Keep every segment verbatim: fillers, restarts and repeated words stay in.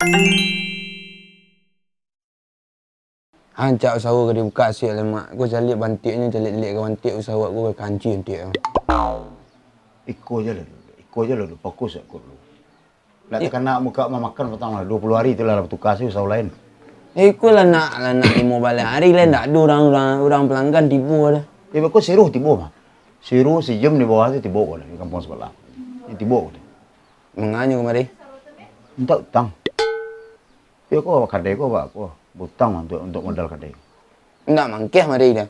Rancak usaho ka dibukak asuak lai, Mak. Ko caliak bantiaknyo, caliak-caliak ka bantiak usaho ko ka kanci bantiak. Iko se lah dulu, iko se lah dulu, fokus ko dulu. Ndak takana mukak mamakan patang lah, duo puluah ari tu lah, lah batuka se usaho lain. Iko lah nak, lah nak limo baleh ari lai, ndak ado urang, urang, urang pelanggan tibo doh. Yo, beko si Ruh tibo mah. Si Ruh, si Jem di bawah tu tibo ko lah, di kampuang sabalah. Yo, tibo ko tu. Manganyo kamari? Mintak utang. Yo, ko kadai ko ba-, ko bautang untuak, untuak modal kadai. Indak mangkeh mari doh.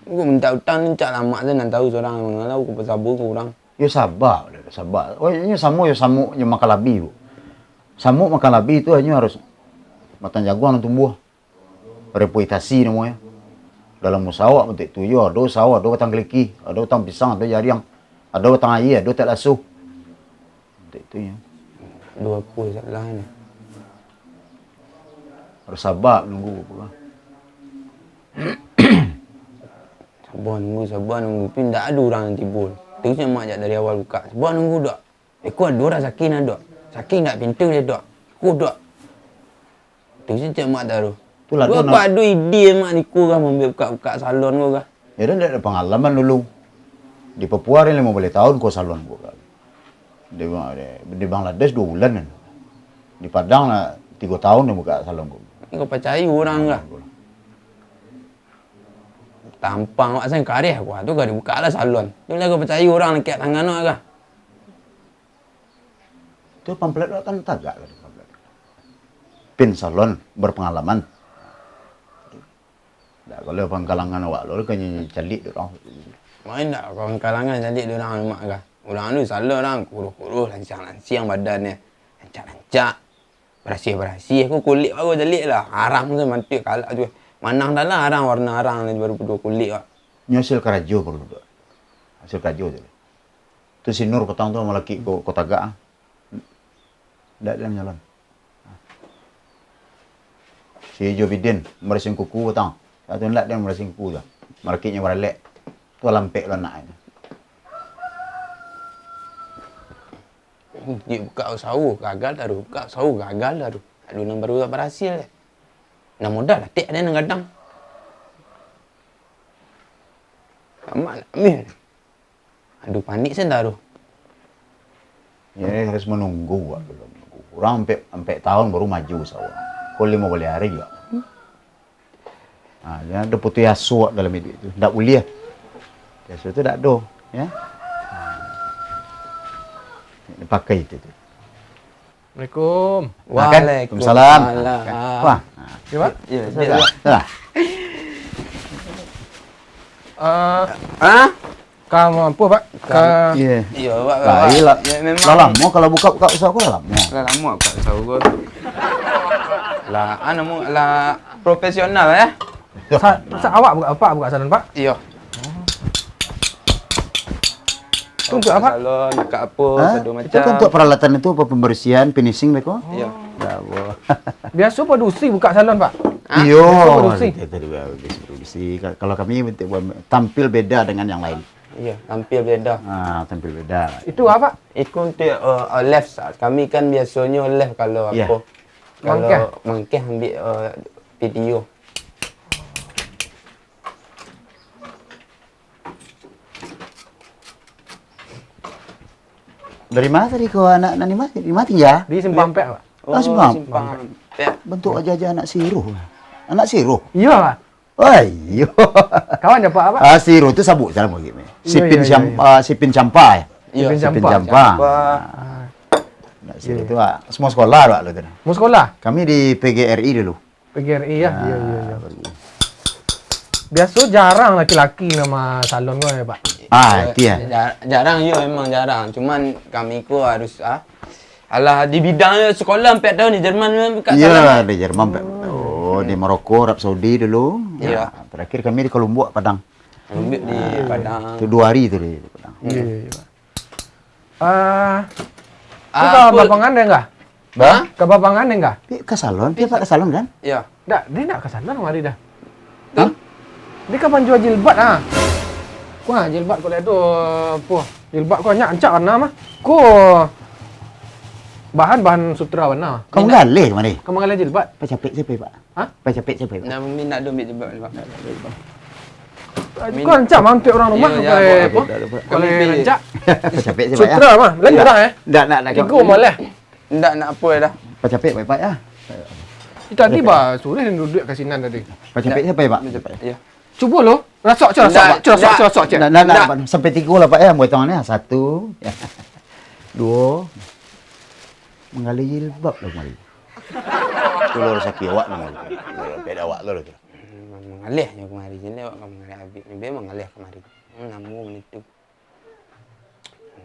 Ko mintak utang ni, rancak lamak se nan tahu surang, mangalau ko basabo ka urang. Yo saba, saba. Oh, inyo samo, yo samo, yo makan labi, Bu. Samo makan labi tu hanyo harus batang jaguang nan tumbuah. Reputasi namonyo. Dalam usaho bantuak tu yo, ado usaho, ado batang keliki, ado batang pisang, ado jariang, ado batang aia, ado tak laso. Bantuak tu yo. Duo puluah salah ni. Harus saba nunggu pulo. Saba nunggu, saba nunggu, tapi ndak ado urang nan tibo. Taruih Mak jak dari awal bukak. Saba nunggu, Dok. Iko ado urang sakik nah, Dok. Sakik ndak pintu deh, Dok. Ko, Dok. Taruih Mak taruih. Itulah, Dok, ado ide Mak niko kah, mambuek bukak-bukak salon ko kah. Yo, ndak ado pangalaman dulu. Di Papua limo baleh taun ko salon ko kah. Di, di, di Bangladesh duo bulan kan. Di Padang lah tigo taun den bukak salon ko. Iko pacayo urang kah. Tampang awak sen kareh ko, tu kah dibukak lah salon. Tu lah ka pacayo urang lah kiak tangan awak kah. Tu pamflet awak kan tagak tadi pamflet. Pin salon berpengalaman. Ndak, kalau pangkalangan awak lo kan caliak dek urang. Main ndak pangkalangan caliak dek urang, Mak kah. Urang tu salon urang kuruih-kuruih, lansiang-lansiang badannyo. Rancak-rancak. Barasiah-barasiah, ko kulik baru caliak lah. Arang tu mantuak kalak tu. Manang dah lah arang, warna arang ni baru paduo kulik, Pak. Nyo hasil karajo baru tu. Hasil karajo tu. Tu si Nur patang tu malakik ko, ko tagak ah. Ndak ado nan nyalon. Si Jobidin, marasiang kuku patang. Satu ndak ado nan marasiang kuku tu. Malakiknyo baralek. Tu lampek lo anak tu. Di bukak usaho, gagal taruih. Bukak usaho, gagal taruih. Ado nan baru barasiah. Nan modal lah, tek ado nan gadang. Tamak lah, mih. Ado panik sen taruih. Yo, harus manunggu, Wak, dulu manunggu. Urang ampek, ampek taun baru maju usaho. Ko limo baleh ari juo. Ha, jan ado putuih aso dalam iduik tu. Ndak buliah. Putuih aso tu ndak ado, yo. Ha. Pakai itu tu. Assalamualaikum. Makan? Waalaikumsalam. Waalaikumsalam. Wah. Yo, Pak? Yo, yo, sudah. Sudah. Eh, Ha? Ka ma-, apo, Pak? Ka- Iyo. Iyo, Pak, Pak. Lah, iyo lah. Yo, memang. Lah lamo kalau bukak-bukak usaho ko lah lamo. Lah lamo bukak usaho ko. Lah, anu, lah profesional, yo. Sa-, sa-, awak bukak, Pak bukak salon, Pak? Iyo. Tu untuak apo? Salon, bukak apo, ha? Sado macam. Itu kan untuak paralatan itu, apo, pambarasiahan, finishing beko? Iyo. Lah, boh. Biaso padusi bukak salon, Pak? Ha? Iyo. Biaso padusi? Tadi, tadi, tadi, padusi. Ka-, kalau kami tampil beda dengan yang lain. Iyo, tampil beda. Ah, tampil beda. Itu apo? Iko untuak, eh, eh, live sa-, kami kan biasonyo live kalau apo, kalau mangkeh ambiak, eh, video. Dari ma tadi ko anak nan di ma, di ma tingga? Di Simpang Ampek, Pak. Oh, Simpang. Simpang Ampek. Bantuak wajah-wajah anak si Ruh. Anak si Ruh? Iyo, Pak. Oh, iyo. Kawan jo Apak, Pak? Ah, si Ruh tu sabuik salam lagi, meh. Iyo, Sipin iyo, iyo, Siam-, iyo. Ah, Sipin Campa, yo? Iyo. Sipin Sipin Campa. Campa. Campa. Ah. Nah, si Ruh tu, ah, samo sekolah awak dulu tu. Samo sekolah? Kami di P G R I dulu. P G R I, yo? Ah, iyo, iyo, iyo. Pergi. Biaso jarang laki-laki nan ma salon ko, yo, Pak? Ah, itu yo. Ja-, jarang, yo, memang jarang. Cuman kami ko harus, ah, Alah, di bidang sekolah ampek taun di Jerman, bukak salon. Iyo, di Jerman ampek taun. Oh, di Maroko, Arab Saudi dulu. Iyo. Yo, terakhir kami di Lombok, Padang. Lombok di Padang. Tu duo hari tu di Padang. Iyo, iyo, iyo. Ah, tu ka Bapangan deh kah? Hah? Ka Bapangan deh kah? Ka salon, pi ka salon kan? Iyo. Ndak, dia ndak ka salon kamari doh. Hah? Dia ka manjua jilbab, ah. Wah, jilbab ko lah tu, apo? Jilbab ko banyak, rancak warna mah. Ko. Bahan-bahan sutra bana. Ka manggaleh kamari? Ka manggaleh jilbab. Pacapek sia, Pak? Ha? Pacapek sia, Pak? Nah, Min nak ambiak jilbab, Pak. Kau ancam antuik urang rumah, iyo, iyo, pakai apo? Pakai rancak. Pacapek sia, Pak, yo? Sutra mah, lain urang, eh? Ndak, ndak, ndak. Tigo malah. Ndak nak apo dah. Pacapek, Pak, yo? Tadi bah suruah duduak ka sinan tadi. Pacapek sia, Pak? Pacapek, iyo. Cubo lo. Rasok, cek, rasok, ndak, cek, rasok, ndak. Cek, rasok, cek. Ndak, ndak, ndak. Sampai tigo lah, Pak, yo. Buat tangan ni. Satu. Duo. Manggaleh jilbab lah kamari. Tu lo rasaki awak namo tu. Peda awak tu lah tu. Manggaleh nyo kamari, jilbab awak ka manggaleh abih. Nyo be manggaleh kamari. Hmm, namo menitu.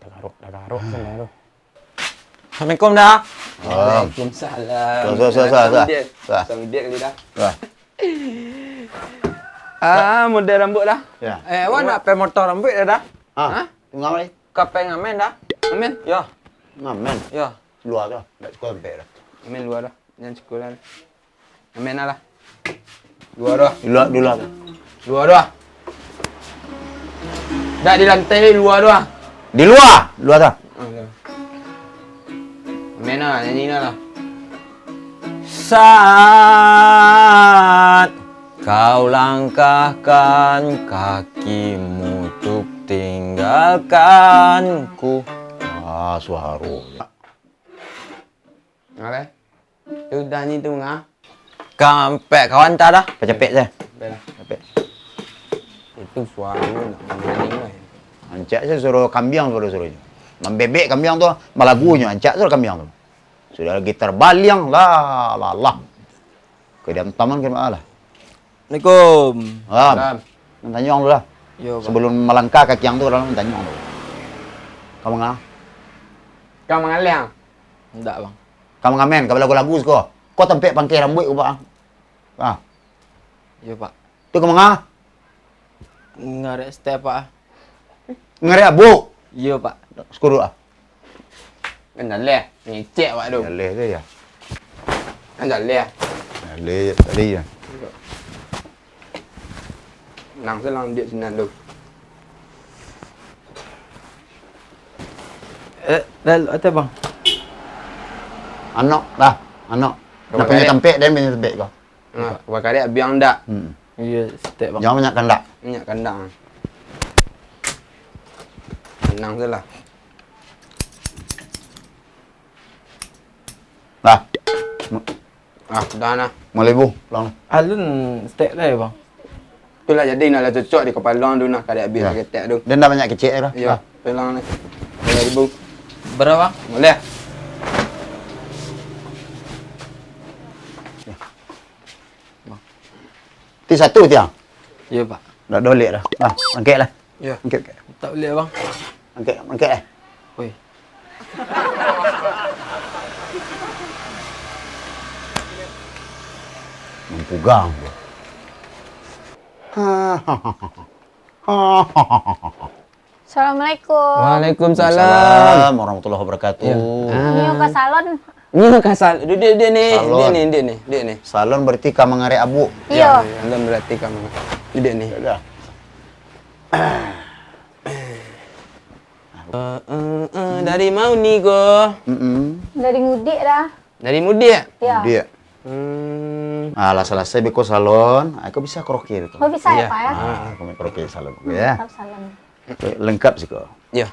Tagarok, tagarok sajo tu. Assalamualaikum, Da. Waalaikumsalam. Sah, sah, sah, sah, sah. Assalamualaikum, Da. Sah. Assalamualaikum, Da. Sah. Ah, model rambuik, Da. Yo. Eh, awak nak pai motong rambuik, Da? Ah, ha? Tunggu, Mai. Ka pai ngamen, Da? Ngamen? Yo. Ngamen? Yo. Lua tu, ndak cukuik ampek tu. Ngamen lua tu. Jan cukuik lah. Ngamen lah. Lua tu. Di lua, di lua tu. Lua tu. Ndak di lantai, lua tu. Di lua, lua tu. Ah, lua. Ngamen lah, nyanyi lah. Saat kau langkahkan kakimu untuk tinggalkanku. Ah, suaro. Aleh. Tu dah ni tu ngah. Kampek kawan ta dah. Pacapek sajo. Capek lah. Capek. Itu suaro nak main lah. Rancak sajo suaro kambiang, suaro-suaronyo. Mambebek kambiang tu, malagunyo rancak suaro kambiang tu. Sudah lagi terbaliang, lah, lah, lah. Kediam taman, kediam alah. Assalamualaikum. Salam. Salam. Mantanyuang dulu lah. Yo, Bang. Sabalum malangkah kaki ang tu, urang mantanyuang dulu. Ka manga? Ka manggaleh. Indak, Bang. Ka mangamen, ka balagu-lagu siko. Ko tampek pangkek rambuik ko, Pak. Ah. Yo, Pak. Tu ka manga? Ngarek step, Pak. Ngarek abuk? Iyo, Pak. Sikuruik ah. Kan jaleh, ngecek awak tu. Jaleh tu, yo. Kan jaleh. Jaleh tadi, yo. Nang selang diak sinan tu. Eh, dah, dah, Bang. Anok, dah. Anok. Nak punyo tampek, den punyo tampek ko. Nah, bakarek abiang dak? Hmm. Iyo, step, Bang. Jangan banyak kandak. Banyak kandak. Tenang sajolah. Dah. Ah, dah nah. Limo ribu, pulang. Alun step dah yo, Bang? Tu lah jadi, nak lah cocok di kapalo tu nah, karek abih saketek tu. Den dah banyak kecek dah. Iyo, dah. Pulang ni. Limo ribu. Bara, Bang? Buliah. Ti satu tiang. Iyo, Pak. Dak dolek dah. Nah, angkek lah. Iyo. Angkek, angkek. Tak boleh, Bang. Angkek, angkek eh. Oi. Mampugang tu. Assalamualaikum. Waalaikumsalam. Waalaikumsalam warahmatullahi wabarakatuh. Yo. Ah. Nio ka salon. Nio ka sal-, duduak, duduak ni, salon. Duduak ni, duduak ni, duduak ni. Salon berarti ka mangarek abuk. Iyo. Yo, salon berarti ka mangarek. Duduak ni. Yo dah. Eh, eh, eh, dari ma uni ko? Mm-mm. Dari mudik dah. Dari mudik? Yo. Mudik. Hmm. Ah, lah salasai beko salon, ah, ko bisa karaoke tu. Oh, bisa yo, Pak, yo? Ah, kami karaoke salon, yo. Mantap, salon. Lengkap siko. Yo.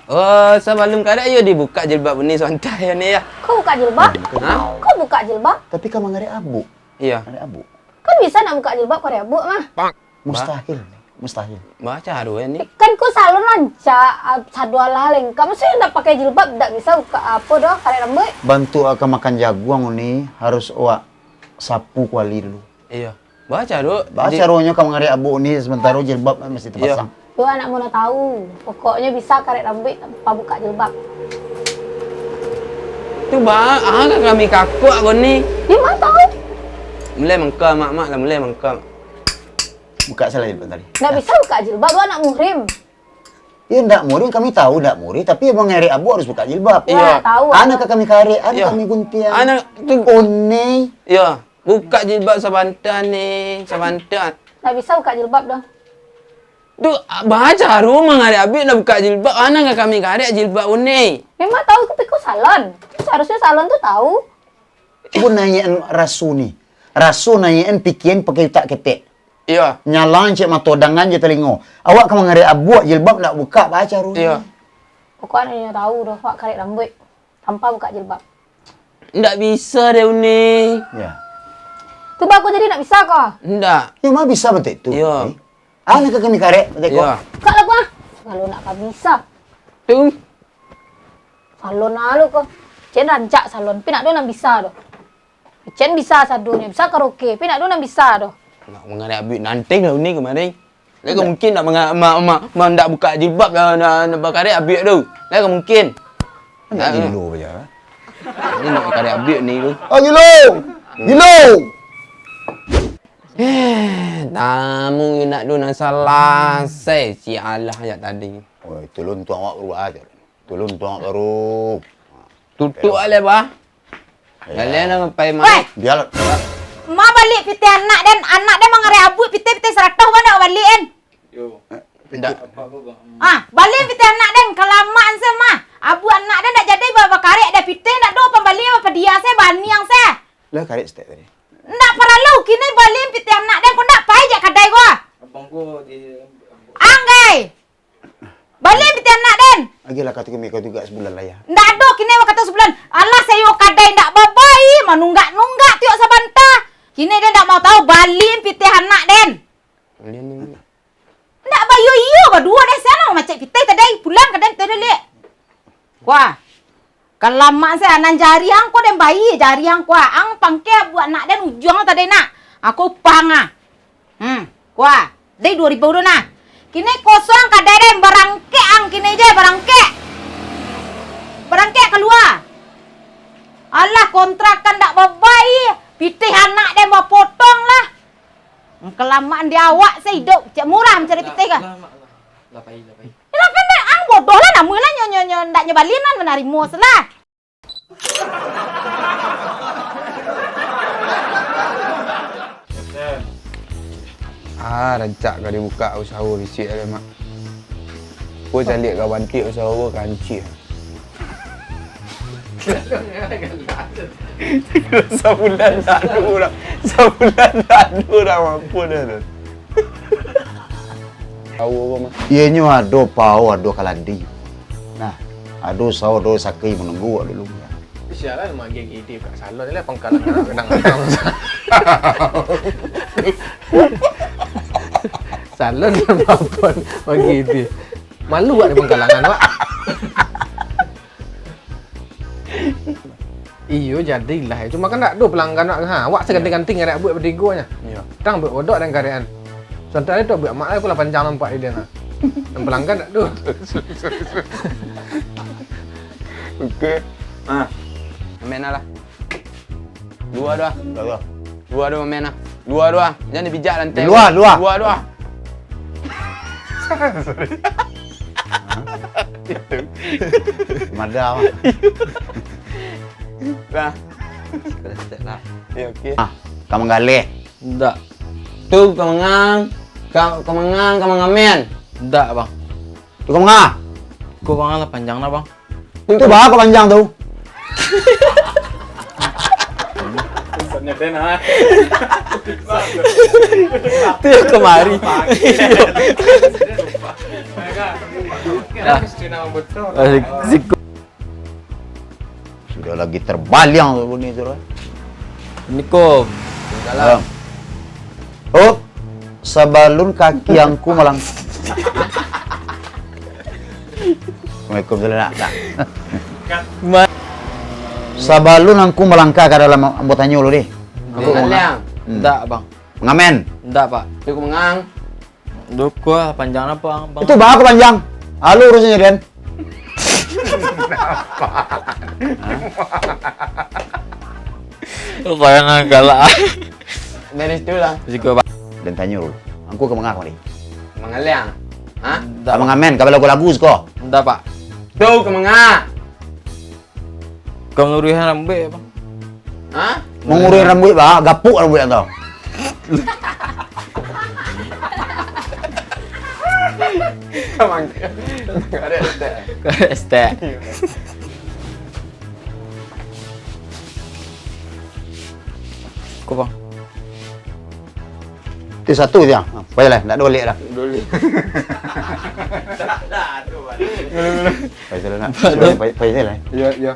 Oh, sabalum karek yo dibukak jilbab uni sabanta yo ni yo. Ko bukak jilbab? Ha? Ko bukak jilbab? Tapi ka mangarek abuk. Iyo. Karek abuk. Kan bisa nak bukak jilbab karek abuk mah. Mustahil. Mustahil. Bacaro ni. Eh, kan ko salon rancak, ah, sadoalah lengkap. Maksudnyo ndak pakai jilbab, ndak bisa bukak apo doh, karek rambuik. Bantuak ka makan jaguang uni, harus awak sapu kuali dulu. Iyo. Bacaro. Bacaronyo ka mangarek abuk ni, sementaro jilbab masih tapasang. Iyo. Yo, anak mudo tahu. Pokoknyo bisa karek rambuik tanpa bukak jilbab. Tu ba-, ah, ka kami kakuak ko ni. Di ma tahu? Mulai mangka, mak-mak lah, mulai mangka. Bukak salah jilbab tadi. Ndak bisa bukak jilbab, tu anak muhrim. Yo, ndak muhrim, kami tahu ndak muhrim, tapi mangarek abuk harus bukak jilbab. Iyo. Wah, tahu. Anak ka kami karek, anak kami guntiang. Anak tu. Uni. Iyo. Bukak jilbab sabanta ni, sabanta. Ndak bisa bukak jilbab doh. Tu, bacaro mangarek abih lah bukak jilbab, anak ka kami karek jilbab uni. Memang tahu ko piko salon. Saharusnyo salon tu tahu. Cubo nanyakan raso ni. Raso nanyakan pikian pakai utak ketek. Iyo. Nyalang cek mato, dangan jo talingo. Awak ka mangarek abuak jilbab ndak bukak, baa caro ni? Iyo. Pokoknyo nyo tahu doh, awak karek rambuik tanpa bukak jilbab. Ndak bisa deh, Uni. Yo. Tu baa kok jadi ndak bisa ko? Ndak. Yo, ma bisa batua tu. Yo. Eh? Ah, nak ka kami karek, batua ko? Yo. Kak lah, Bang. Kalau nak ka bisa. Tu. Salon alo ko. Cen rancak salon, pi ndak do nan bisa doh. Cen bisa sadonyo, bisa karaoke, pi ndak do nan bisa doh. Nak mangarek abuak nanti lah Uni kamari. Lai ka mungkin ndak manga-, ma-, ma-, ma-, ndak bukak jilbab, na-, na-, na bakarek abuak tu. Lai ka mungkin. Ndak gilo baja, ha? Ini nak bakarek abuak ni tu. Oh, gilo! Gilo! Eh, tamu nak tu nan salasai si alah jak tadi. Oi, tulun tuang awak barubah aja. Tulun tuang awak baru. Tutup alai, bah. Yo. Kalian lah pai mai. Weh! Biar. Ma baliak pitih anak den, anak den mangarek abuak pitih, pitih saratuih bana baliak den. Yo. Ndak. Ah, baliak pitih anak den, kalamaan se mah. Abuak anak den ndak jadi ba-, bakarek deh pitih, ndak do pambali apa dia se, baniang se. Lah karek setek tadi. Ndak paralu, kini baliak pitih anak den, ko ndak pai jak kadai ko. Abang ko di Anggai. Baliak pitih anak den. Agiahlah katu kami kau juga sabulan lah, yo. Ndak ado kini wakatu sabulan. Alah, sayo kadai ndak babai, manunggak-nunggak tiok sabanta. Kini den ndak mau tahu, baliak pitih anak den. Baliak ni. Ndak bayo iyo baduo den, sia nan mamacik pitih tadi. Pulang ka den pitih dulu. Wah. Kalamaan se, nan jari ang ko den bai, jari ang ko ang pangkek buek anak den ujuang tadi nak. Aku upah ang ah. Hmm, ko ah. Dai duo ribu do nah. Kini kosong kadai den, barangkek ang kini je, barangkek. Barangkek kalua. Alah, kontrakan dak babai, pitih anak den bapotong lah. Kalamaan di awak se iduik, cak murah mancari pitih kah? Lah, Mak, lah. Lah pai, lah pai. Yo lah pai, ang bodoh lah namuah lah nyo, nyo, nyo, ndak nyo baliak nan manarimo se lah. Ah, rancak ka dibukak usaho bisuak lai, Mak. Ko caliak ka bantuak usaho ko ka ancua. Sabulan tak ado urang, sabulan tak ado urang mampu dah tu. Tahu ko mah. Iyo nyo ado pao, ado kaladi. Nah, ado sawo, ado sakai manunggu awak dulu. Sialan mah gigi di salon lah pangkalan kadang-kadang. Salon apa bagi itu? Malu awak di pangkalangan, Wak. Iyo, jadilah. Cuma kan ndak ado pelanggan awak. Ha, awak saganti-ganti ngarek buek badigo nyo. Iyo. Tang buek bodok dan karekan. Santai tu buek amak lah, aku lah panjang nampak ide nah. Dan pelanggan ndak ado. Oke. Ah. Main lah. Dua, dua. Dua, dua. Dua, dua main lah. Dua, dua. Jangan dipijak lantai. Dua, dua. Dua, dua. Sorry. Madam. Lah. Sudah start lah. Ya, oke. Ah, ka manggaleh. Ndak. Tu ka mangang, ka, ka mangang, ka mangamen. Ndak, Bang. Tu ka manga. Ko Bang lah panjang lah, Bang. Tu baa ko panjang tu? Tu yang kamari. Nah. Siko. Sudah lagi terbaliang tu bunyi tu lah. Assalamualaikum. Salam. Oh, sabalun kaki angku malang-, Assalamualaikum, salam nak, nak. Ma- Sabalun angku malangkah ka dalam, ambo tanyo dulu deh. Angku Mangalang. Hmm. Ndak, Bang. Mangamen. Ndak, Pak. Duku mangang. Duku ah, panjang apa, Bang? Itu baa ko panjang. Alo urusannyo, Den. Bayangan galak. Dari situ lah. Siko, Pak. Den tanyo dulu. Angku ka manga kamari? Mangaliang. Ha? Ndak. Ka mangamen, ka balagu-lagu siko? Ndak, Pak. Tu ka manga? Ka manguruihan rambuik, Bang. Ha? Manguruihan rambuik, Bang. Gapuk rambuik tu. Ka manga. Ka restek. Ka restek. Iyo. Ko, Bang. Itu satu je. Ha, pailah, ndak dolek dah. Dulu. Pai dulu nak. Pai, pai, pai je lah. Ya, ya.